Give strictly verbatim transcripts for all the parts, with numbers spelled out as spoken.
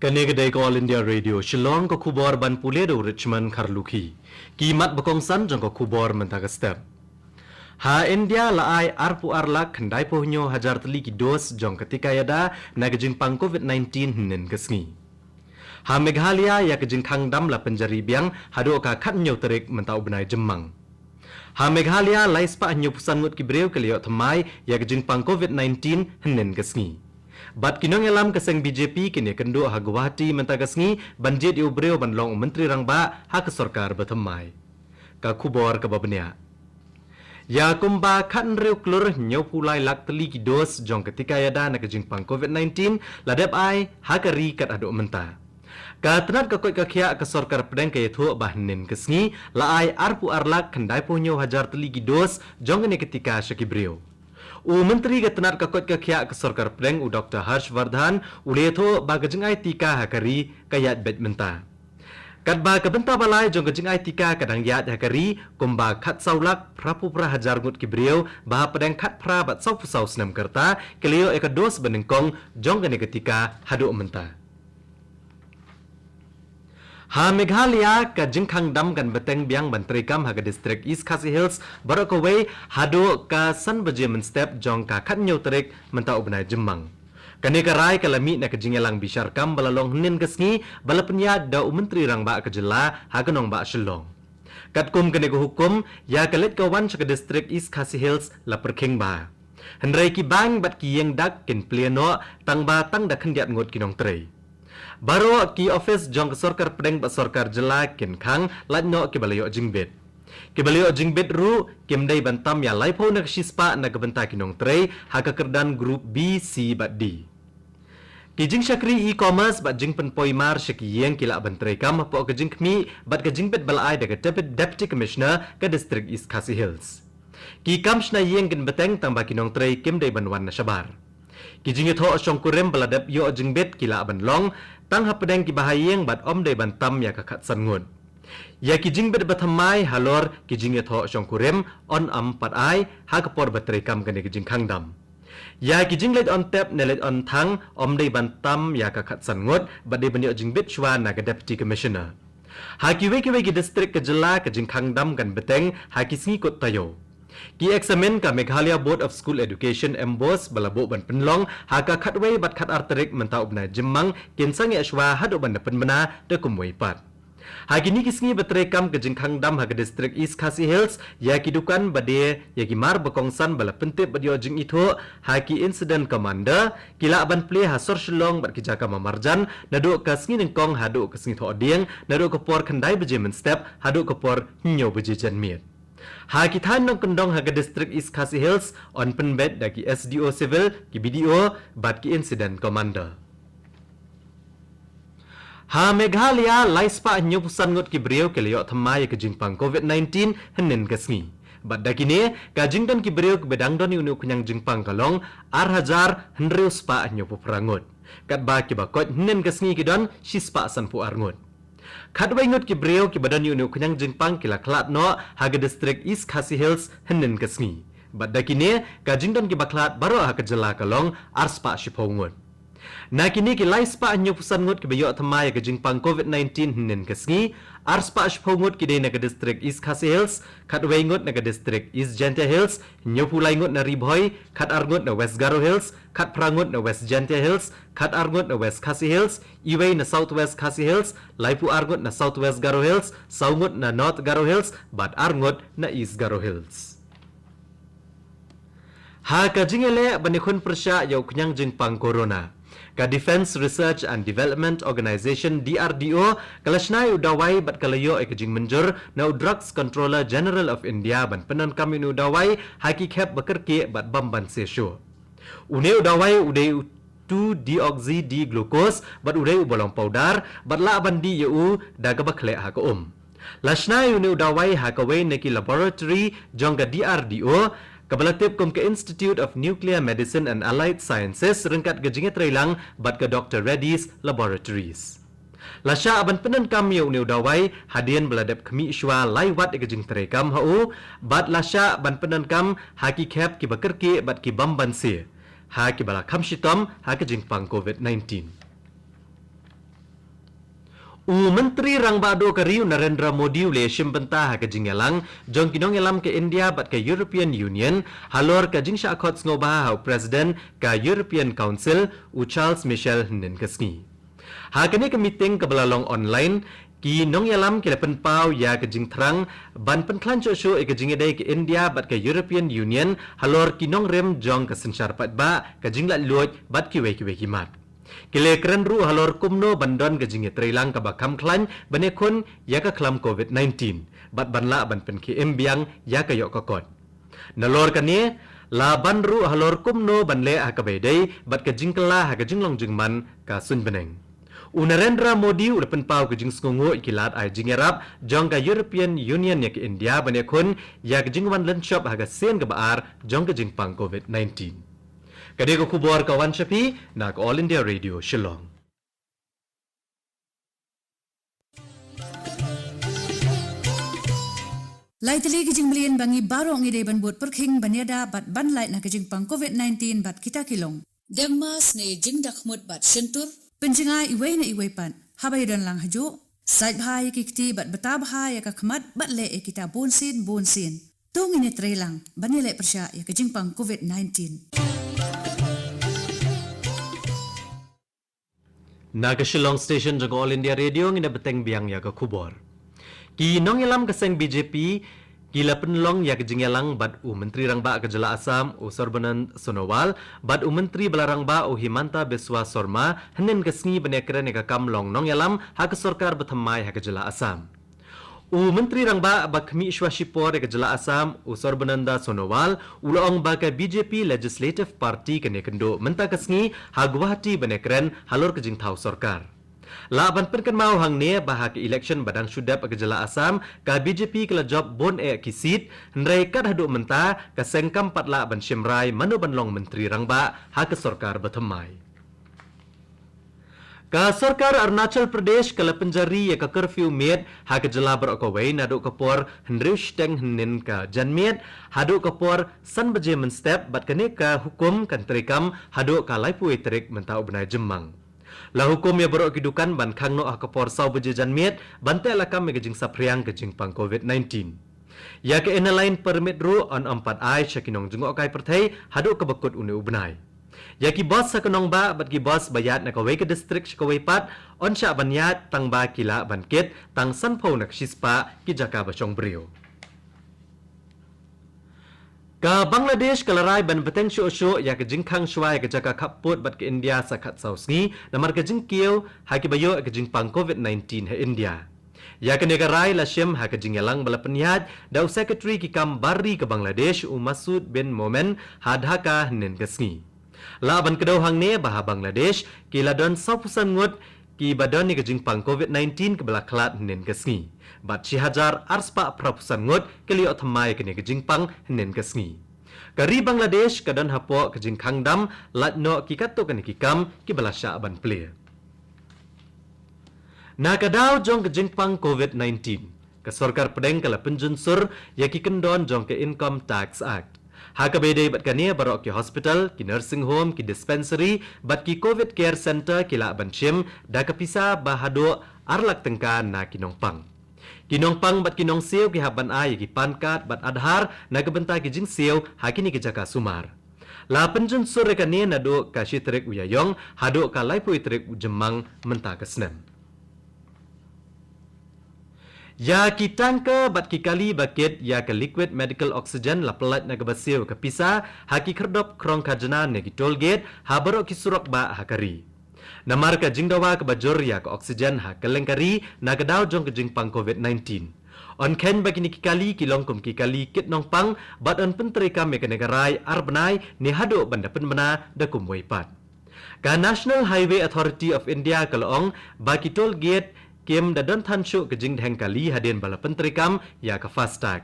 Kane ka dei ka All India Radio Shillong, ka khubor ban pule da u Richmond Kharlukhi. Ki mat ba kongsan jong ka khubor mynta ka step. Ha India la ai arphew ar lak khyndai phew hynñiew hajar tylli ki dos jong ka tika ïada na ka jingpang covid nineteen hynnin ka sngi. Ha Meghalaya ïa ka jingkhang dam la pynjari biang haduh ka khathynñiew tarik mynta u bnai Jymmang. Ha Meghalaya lai spah hynñiew phew san ngut ki briew ki la ïoh thymmai ïa ka jingpang covid nineteen hynnin ka sngi. Bad ki nongïalam ka seng B J P kin ïa kynduh ha Guwahati mynta ka sngi ban jied ïa u briew ban long u Myntri Rangbah ha ka sorkar ba thymmai. Ka khubor kaba bniah. Ïa kumba khathynriew klur hynñiew phew lai lak tylli ki dos jong ka tika ïada na ka jingpang covid nineteen la dep ai ha ka ri kat haduh mynta. Ka tnat ka koit ka khiah ka sorkar pdeng ka ïathuh ba hynnin ka sngi la ai arphew ar lak khyndai phew hynñiew hajar tylli ki dos jong kane ka tika sha ki briew. U Myntri ka tnat ka koit ka khiah ka sorkar pdeng u Doctor Harsh Vardhan u la ïathuh ba ka jingai tika ha ka ri ka ïaid beit mynta. Katba ka bynta ba lai jong ka jingai tika ka dang ïaid ha ka ri kumba khatsaw lak phra phew phra hajar ngut ki briew ba hapdeng khatphra bad saw phew saw snem ka rta ki la ïoh ïa ka dos ba nyngkong jong kane ka tika haduh mynta. Ha Meghalaya ka jingkhang dam kan bteng biang ban treikam ha ka distrik East Khasi Hills baroh kawei haduh ka san baje mynstep jong ka khathynñiew tarik mynta u bnai Jymmang. Kane ka rai ka la mih na ka jingïalang bishar kam ba la long hynnin ka sngi ba la pynïaid da u Myntri Rangbah ka jylla ha ka nongbah Shillong. Katkum kane ka hukum ïa ka leit ka wan sha ka distrik East Khasi Hills la pyrkhing bha. Hynrei ki bank bad ki ïing dak kin plie noh tang ba tang da khyndiat ngut ki nongtrei. Baroh ki office jong ka sorkar pdeng bad sorkar jylla kin khang lait noh kiba la ïoh jingbit. Kiba la ïoh jingbit ruh kim dei ban tam ïa laiphew na ka shispah na ka bynta ki nongtrei ha ka kyrdan group B, C bad D. Ki jingshakri e-commerce bad jingpynpoi mar sha ki ïing ki lah ban treikam hapoh ka jingkhmih bad ka jingbit ba la ai da ka Dep-, Deputy Commissioner ka distrik East Khasi Hills. Ki kam shna ïing kin bteng tang ba ki nongtrei kim dei ban wan na shabar. Ki jingïathoh shongkurim ba la dep ïoh jingbit ki lah ban long tang hapdeng ki bahaïing bad ym dei ban tam ïa ka khatsan ngut. Ïa ki jingbit ba thymmai halor ki jingïathoh shongkurim yn ym pat ai ha ka por ba treikam kane ka jingkhang dam. Ïa ki jingleit on tep ne leit on thang ym dei ban tam ïa ka khatsan ngut bad dei ban ïoh jingbit shuwa na ka Deputy Commissioner. Ha kiwei kiwei ki distrik ka jylla ka jingkhang dam kan bteng ha ki sngi kut taïew. Ki eksamin ka Meghalaya Board of School Education, MBOSE, ba la buh ban pynlong ha ka khatwei bad khatar tarik mynta u bnai Jymmang kin sangeh shuwa haduh ban da pynbna da kumwei pat. Ha kine ki sngi ba treikam ka jingkhang dam ha ka distrik East Khasi Hills, ïa ki dukan ba die, ïa ki mar ba kongsan ba la pyntip bad ïoh jingithuh ha ki incident commander, ki lah ban plie ha sor Shillong bad ki jaka marjan, naduh ka sngi nyngkong haduh ka sngi thohdieng, naduh ka por khyndai baje mynstep haduh ka por hynñiew baje janmiet. Ha ki thaiñ nongkyndong ha ka distrik East Khasi Hills yn pynbeit da ki S D O Civil, ki B D O bad ki incident commander. Ha Meghalaya lai spah hynñiew phew san ngut ki briew ki la ïoh thymmai ïa ka jingpang covid nineteen hynnin ka sngi. Bad da kine ka jingdon ki briew kiba dang don ïa une u khñiang jingpang ka long ar hajar hynriew spah hynñiew phew phra ngut. Katba kiba koit hynnin ka sngi ki don shi spah san phew ar ngut. Khatwei ngut ki briew kiba don ïa une u khñiang jingpang ki la khlad noh ha ka distrik East Khasi Hills hynnin ka sngi. Bad da kine ka jingdon kiba khlad baroh ha ka jylla ka long ar spah shiphew ngut. Na kine ki lai spah hynñiew phew san ngut kiba ïoh thymmai ïa ka jingpang covid nineteen hynnin ka sngi, ar spah shiphew ngut ki dei na ka distrik East Khasi Hills, khatwei ngut na ka distrik East Jaintia Hills, hynñiew phew lai ngut na Ri Bhoi, khatar ngut na West Garo Hills, khatphra ngut na West Jaintia Hills, khatar ngut na West Khasi Hills, iwei na South West Khasi Hills, laiphew ar ngut na South West Garo Hills, saw ngut na North Garo Hills, bad ar ngut na East Garo Hills. Ha ka jingïaleh ban ïakhun pyrshah ïa u khñiang jingpang corona, ka Defence Research and Development Organisation, D R D O, ka la shna ïa u dawai bad ka la ïoh ïa ka jingmynjur na u Drugs Controller General of India ban pyndonkam ïa une u dawai ha ki khep ba kyrkieh bad bym banse shuh. Une u dawai u dei u two deoxy D glucose bad u dei uba long pawdar bad lah ban dih ïa u da kaba khleh ha ka um. La shna ïa une u dawai ha kawei na ki laboratory jong ka D R D O, kaba la tip kum ka Institute of Nuclear Medicine and Allied Sciences ryngkat ka jingïatreilang bad ka Doctor Reddy's Laboratories. La shah ban pyndonkam ïa une u dawai hadien ba la dep khmih shuwa lai wat ïa ka jingtreikam ha u, bad la shah ban pyndonkam ha ki khep kiba kyrkieh bad ki bym banse, ha kiba la kham shitom ha ka jingpang covid nineteen. U Myntri Rangbah Duh ka ri u Narendra Modi u la shim bynta ha ka jingïalang jong ki nongïalam ka India bad ka European Union halor ka jingshah khot sngewbha ha u President ka European Council u Charles Michel hynnin ka sngi. Ha kane ka meeting kaba la long online, ki nongïalam ki la pynpaw ïa ka jingthrang ban pynkhlaiñ shuh shuh ïa ka jingïadei ka India bad ka European Union halor ki nongrim jong ka synshar paidbah, ka jinglaitluid bad kiwei kiwei ki mat. Ki la kren ruh halor kumno ban don ka jingïatreilang kaba kham khlaiñ ban ïakhun ïa ka khlam covid nineteen bad ban lah ban pynkhie im biang ïa ka ïoh ka kot. Nalor kane, la ban ruh halor kumno ban leh ha kaba ïadei bad ka jingkylla ha ka jinglong jingman ka suiñ bneng. U Narendra Modi u la pynpaw ka jingsngewnguh ïa ki lad ai jingïarap jong ka European Union ïa ka India ban ïakhun ïa ka jingwan lynshop ha ka sien kaba ar jong ka jingpang covid nineteen. Ka dei ka khubor ka wan sha phi na ka All India Radio Shillong. Lai tylli ki jingmlien ba ngi baroh ngi dei ban bud pyrkhing ban ïada bad ban lait na ka jingpang covid nineteen bad kita ki long: deng mask ne jingdakhmut bad shyntur. Pynjngai iwei na iwei pat haba ïadon lang hajuh. Sait bha ïa ki kti bad bta bha ïa ka khmat bad leh ïa kita bunsien bunsien. To ngin ïatreilang ban ïaleh pyrshah ïa ka jingpang covid nineteen. Na ka Shillong Station jong ka All India Radio ngin da bteng biang ïa ka khubor. Ki nongïalam ka seng B J P ki la pynlong ïa ka jingïalang bad u Myntri Rangbah ka jylla Assam u Sarbanand Sonowal bad u Myntri ba la rangbah u Himanta Biswa Sarma hynnin ka sngi ban ïakren ïa ka kam long nongïalam ha ka sorkar bathymmai ha ka jylla Assam. U Myntri Rangbah ba khmih shuwa shipor ïa ka jylla Assam u Sarbananda Sonowal u la ong ba ka B J P Legislative Party kan ïakynduh mynta ka sngi ha Guwahati ban ïakren halor ka jingthaw sorkar. Lah ban pynkynmaw hangne ba ha ka election ba dang shu dep ha ka jylla Assam ka B J P ka la jop bun eh ki seat, hynrei kat haduh mynta ka seng kam pat lah ban shim rai mano ban long Myntri Rangbah ha ka sorkar bathymmai. Ka sorkar Arunachal Pradesh ka la pynjari ïa ka curfew miet ha ka jylla baroh kawei naduh ka por hynriew shiteng hynnin ka janmiet haduh ka por san baje mynstep bad kane ka hukum kan treikam haduh ka laiphew wei tarik mynta u bnai Jymmang. La hukum ïa baroh ki dukan ban khang noh ha ka por saw baje janmiet ban teh lakam ïa ka jingsaphriang ka jingpang covid nineteen. Ïa ka Inner Line Permit ruh yn ym pat ai sha ki nongjngohkai pyrthei haduh kaba kut une u bnai. Ïa ki bus ha ka nongbah bad ki bus ba ïaid na kawei ka district sha kawei pat yn shah ban ïaid tang ba ki lah ban kit tang sanphew na ka shispah ki jaka ba shong briew. Ka Bangladesh ka la rai ban bteng shuh shuh ïa ka jingkhang shuwa ïa ka jaka khappud bad ka India sa khatsaw sngi namar ka jingkiew ha kiba ïoh ïa ka jingpang covid nineteen ha India. Ïa kane ka rai la shim ha ka jingïalang ba la pynïaid da u Secretary ki kam bar ri ka Bangladesh u Masud bin Momen ha Dhaka hynnin ka sngi. Lah ban kdew hangne ba ha Bangladesh ki la don sawphew san ngut kiba don ïa ka jingpang covid nineteen kaba la khlad hynnin ka sngi bad shi hajar arspah phraphew san ngut ki la ïoh thymmai ïa kane ka jingpang hynnin ka sngi. Ka ri Bangladesh ka don hapoh ka jingkhang dam lait noh ki katto katne ki kam kiba la shah ban plie. Na ka daw jong ka jingpang covid nineteen, ka sorkar pdeng ka la pynjynsur ïa ki kyndon jong ka Income Tax Act. Ha kaba ïadei bad kane baroh ki hospital, ki nursing home, ki dispensary bad ki covid care centre ki lah ban shim da ka pisa ba haduh ar lak tyngka na ki nongpang. Ki nongpang bad ki nongsiew ki hap ban ai ïa ki pan card bad Aadhaar na ka bynta ki jingsiew ha kine ki jaka sumar. La pynjynsur ïa kane naduh ka shi tarik u Ïaïong haduh ka laiphew tarik u Jymmang mynta ka snem. Ïa ki tanker bad ki kali ba kit ïa ka liquid medical oxygen la pyllait na kaba siew ka pisa ha ki khyrdop khrong khajna ne ki toll gate ha baroh ki surok bah ha ka ri. Namar ka jingdawa kaba jur ïa ka oxygen ha kylleng ka ri na ka daw jong ka jingpang covid nineteen. Yn kheiñ ba kine ki kali ki long kum ki kali kit nongpang bad yn pyntreikam ïa kane ka rai ar bnai ne haduh ban da pynbna da kumwei pat. Ka National Highway Authority of India ka la ong ba ki toll gate kim da don than shuh ka jingdheng kali hadien ba la pyntreikam ïa ka FASTag.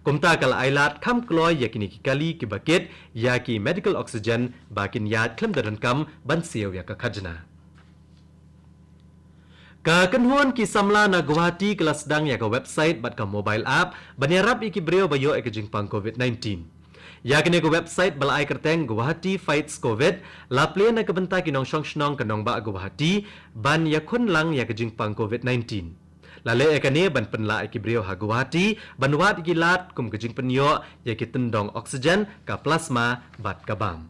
Kumta ka la ailad kham kloi ïa kine ki kali kiba kit ïa ki medical oxygen ba kin ïaid khlem da donkam ban siew ïa ka khajna. Ka kynhun ki samla na Guwahati ka la sdang ïa ka website bad ka mobile app ban ïarap ïa ki briew ba ïoh ïa ka jingpang covid nineteen. Ïa kane ka website ba la ai kyrteng Guwahati Fights Covid, la plie na ka bynta ki nongshong shnong ka nongbah Guwahati, ban ïakhun lang ïa ka jingpang Covid nineteen. La leh ïa kane ban pynlah ïa ki briew ha Guwahati, ban wad ïa ki lad kum ka jingpynïoh ïa ki tyndong oxygen, ka plasma, bad ka bam.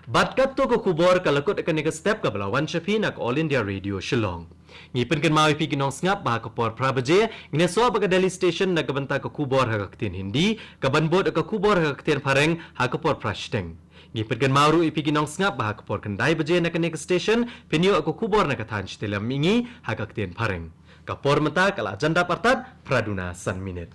Bad katto ka khubor ka la kut ïa kane ka step kaba la wan sha phi na ka All India Radio Shillong. Ngi pynkynmaw ïa phi ki nongsngap ba ha ka por phra baje, ngin ïasoh bad ka Delhi Station na ka bynta ka khubor ha ka ktien Hindi, kaban bud ïa ka khubor ha ka ktien Phareng ha ka por phra shiteng. Ngi pynkynmaw ruh ïa phi ki nongsngap ba ha ka por khyndai baje na kane ka station, phin ïoh ïa ka khubor na ka thaiñ Shityllam Mihngi ha ka ktien Phareng. Ka por mynta ka la jan dap artat phra duna san minit.